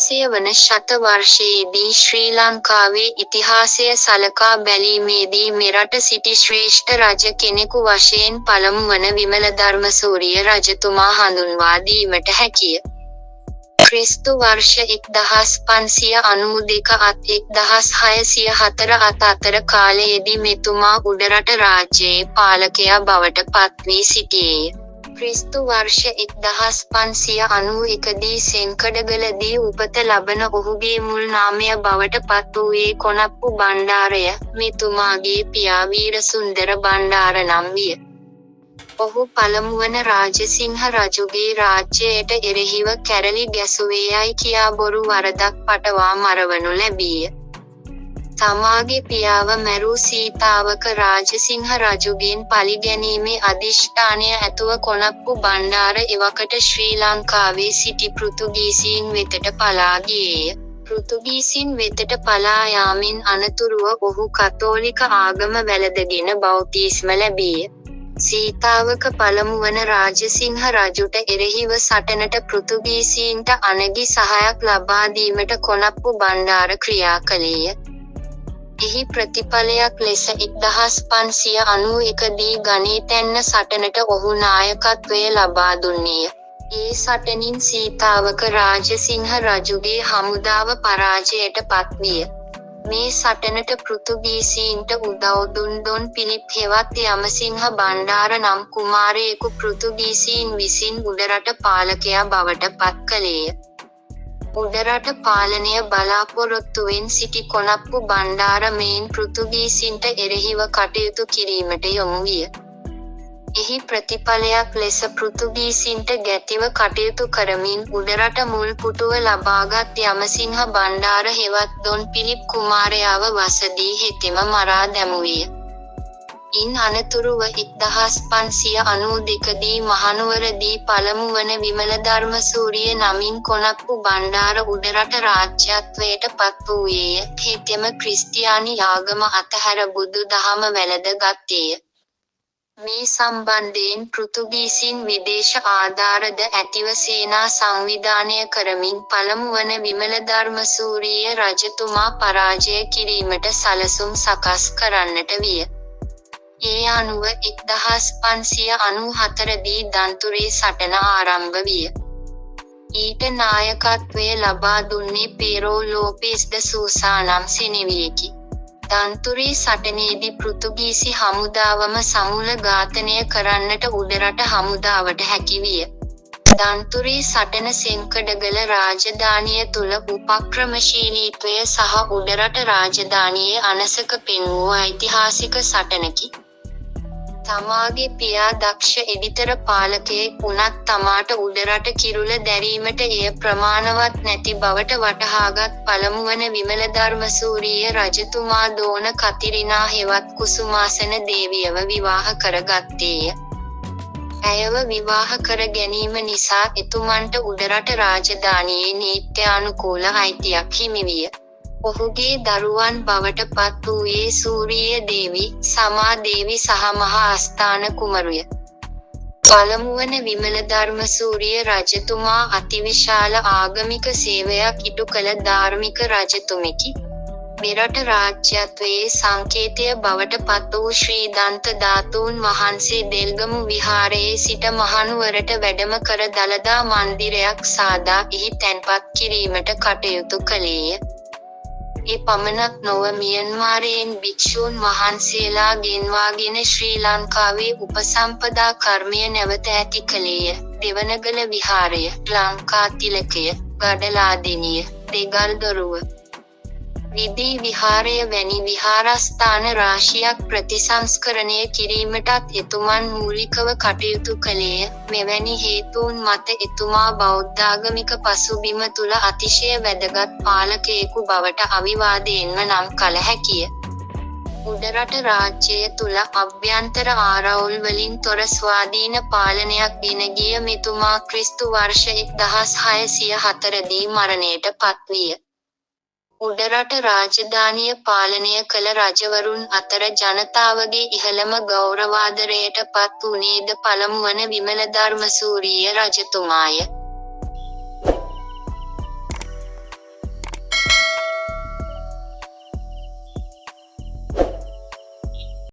16 වන ශත වර්ෂයේදී ශ්‍රී ලංකාවේ ඉතිහාසය සලකා බැලීමේදී මෙරට සිටි ශ්‍රේෂ්ඨ රජ කෙනෙකු වශයෙන් පළමු වන විමලධර්මසූරිය රජතුමා හඳුන්වා දීමට හැකිය. ක්‍රිස්තු වර්ෂ 1592 අත් 1604 අත් අතර කාලයේදී මෙතුමා උඩරට රාජ්‍යයේ පාලකයා බවට පත් වී සිටියේය. ක්‍රිස්තු වර්ෂ 1591 දී සෙන්කඩගලදී උපත ලබන ඔහුගේ මුල් නාමය බවට පත් වූයේ කොනප්පු බණ්ඩාරය, මෙතුමාගේ පියා වීරසුන්දර බණ්ඩාර නම් විය. ඔහු පළමුවන රාජසිංහ රජුගේ රාජ්‍යයට එරෙහිව කැරළි ගැසුවේයයි කියා බොරු වරදක් පටවා මරවනු ලැබීය. තමාගේ පියාව මැරූ සීතාවක රාජසිංහ රජුගෙන් පළිගැනීමේ අධිෂ්ඨානය ඇතුව කොනප්පු බණ්ඩාර එවකට ශ්‍රී ලංකාවේ සිටි පෘතුගීසීන් වෙතට පලා ගියේය. පෘතුගීසින් වෙතට පලා යාමෙන් අනතුරුව ඔහු කතෝලික ආගම වැළඳගෙන බෞතීස්ම ලැබීය. සීතාවක පළමුවන රාජසිංහ රජුට එරෙහිව සටනට පෘතුගීසීන්ට අනගි සහයක් ලබා දීමට කොනප්පු බණ්ඩාර ක්‍රියා කළේය. එහි ප්‍රතිඵලයක් ලෙස 1591 දී ගණේතැන්න සටනට ඔහු නායකත්වය ලබා දුන්නේය. ඒ සටනින් සීතාවක රාජසිංහ රජුගේ හමුදාව පරාජයට පත් විය. මේ සටනට පෘතුගීසීන්ට උදව් දුන් ඩොන් පිලිප් හෙවත් යමසිංහ බණ්ඩාර නම් කුමාරයෙකු පෘතුගීසීන් විසින් උඩරට පාලකයා බවට පත් කළේය. උඩරට පාලනය බලාපොරොත්තුවෙන් සිටි කොනප්පු බණ්ඩාර මෙයින් පෘතුගීසින්ට එරෙහිව කටයුතු කිරීමට යොමු විය. එහි ප්‍රතිඵලයක් ලෙස පෘතුගීසින්ට ගැතිව කටයුතු කරමින් උඩරට මුල් පුටුව ලබාගත් යමසිංහ බණ්ඩාර හෙවත් ඩොන් පිලිප් කුමාරයාව වසදී හෙතෙම මරා දැමුවේය. ඉන් අනතුරුව 1592 දී මහනුවරදී පළමු වන විමලධර්මසූරිය නමින් කොනප්පු බණ්ඩාර උඩරට රාජ්‍යත්වයට පත් වූයේය. හෙතෙම ක්‍රිස්තියානි ආගම අතහැර බුදු දහම වැළඳ ගත්තේය. මේ සම්බන්ධයෙන් පෘතුගීසින් විදේශ ආධාර ද ඇතිව සේනා සංවිධානය කරමින් පළමු වන විමලධර්මසූරීය රජතුමා පරාජය කිරීමට සැලසුම් සකස් කරන්නට විය. ඒ අනුව 1594 දී දන්තුරේ සටන ආරම්භ විය. ඊට නායකත්වය ලබා දුන්නේ පේරෝ ලෝපේස් ද සූසා නම් සෙනෙවියෙකි. දන්තුරේ සටනේදී පෘතුගීසි හමුදාවම සමූල ඝාතනය කරන්නට උඩරට හමුදාවට හැකි විය. දන්තුරේ සටන සෙන්කඩගල රාජධානිය තුළ උපක්‍රමශීලීත්වය සහ උඩරට රාජධානියේ අනසක පෙන්වූ ඓතිහාසික සටනකි. තමාගේ පියා දක්ෂ එඩිතර පාලකයෙක් වුණත් තමාට උඩරට කිරුළ දැරීමට එය ප්‍රමාණවත් නැති බවට වටහාගත් පළමුවන විමලධර්මසූරීය රජතුමා දෝන කතිරිනා හෙවත් කුසුමාසන දේවියව විවාහ කර ගත්තේය. ඇයව විවාහ කර ගැනීම නිසා එතුමන්ට උඩරට රාජධානියේ නීත්‍යානුකූල අයිතියක් හිමිවිය. ඔහුගේ දරුවන් බවට පත් වූයේ සූරීය දේවි, සමා දේවි සහ මහා අස්ථාන කුමරුය. පළමුවන විමලධර්මසූරිය රජතුමා අතිවිශාල ආගමික සේවයක් ඉටු කළ ධාර්මික රජතුමෙකි. මෙරට රාජ්‍යත්වයේ සංකේතය බවට පත් වූ ශ්‍රී දන්ත ධාතූන් වහන්සේ දෙල්ගමු විහාරයේ සිට මහනුවරට වැඩම කර දළදා මන්දිරයක් සාදා එහි තැන්පත් කිරීමට කටයුතු කළේය. ඒ පමණක් නොව මියන්මාරයෙන් භික්ෂූන් වහන්සේලා ගෙන්වාගෙන ශ්‍රී ලංකාවේ උපසම්පදා කර්මය නැවත ඇති කළේය. දෙවනගල විහාරය, ලංකාතිලකය, ගඩලාදෙණිය, දෙගල්දොරුව, විදී විහාරය වැනි විහාරස්ථාන රාශියක් ප්‍රතිසංස්කරණය කිරීමටත් එතුමන් මූලිකව කටයුතු කළේය. මෙවැනි හේතූන් මත එතුමා බෞද්ධාගමික පසුබිම තුළ අතිශය වැදගත් පාලකයෙකු බවට අවිවාදයෙන්ම නම් කළ හැකිය. උඩරට රාජ්‍යය තුළ අභ්‍යන්තර ආරවුල් වලින් තොර ස්වාධීන පාලනයක් ගෙන ගිය මෙතුමා ක්‍රිස්තු වර්ෂ 1604 දී මරණයට පත් විය. උඩරට රාජධානිය පාලනය කළ රජවරුන් අතර ජනතාවගේ ඉහළම ගෞරවාදරයට පත් වුණේ ද පළමුවන විමලධර්මසූරීය රජතුමාය.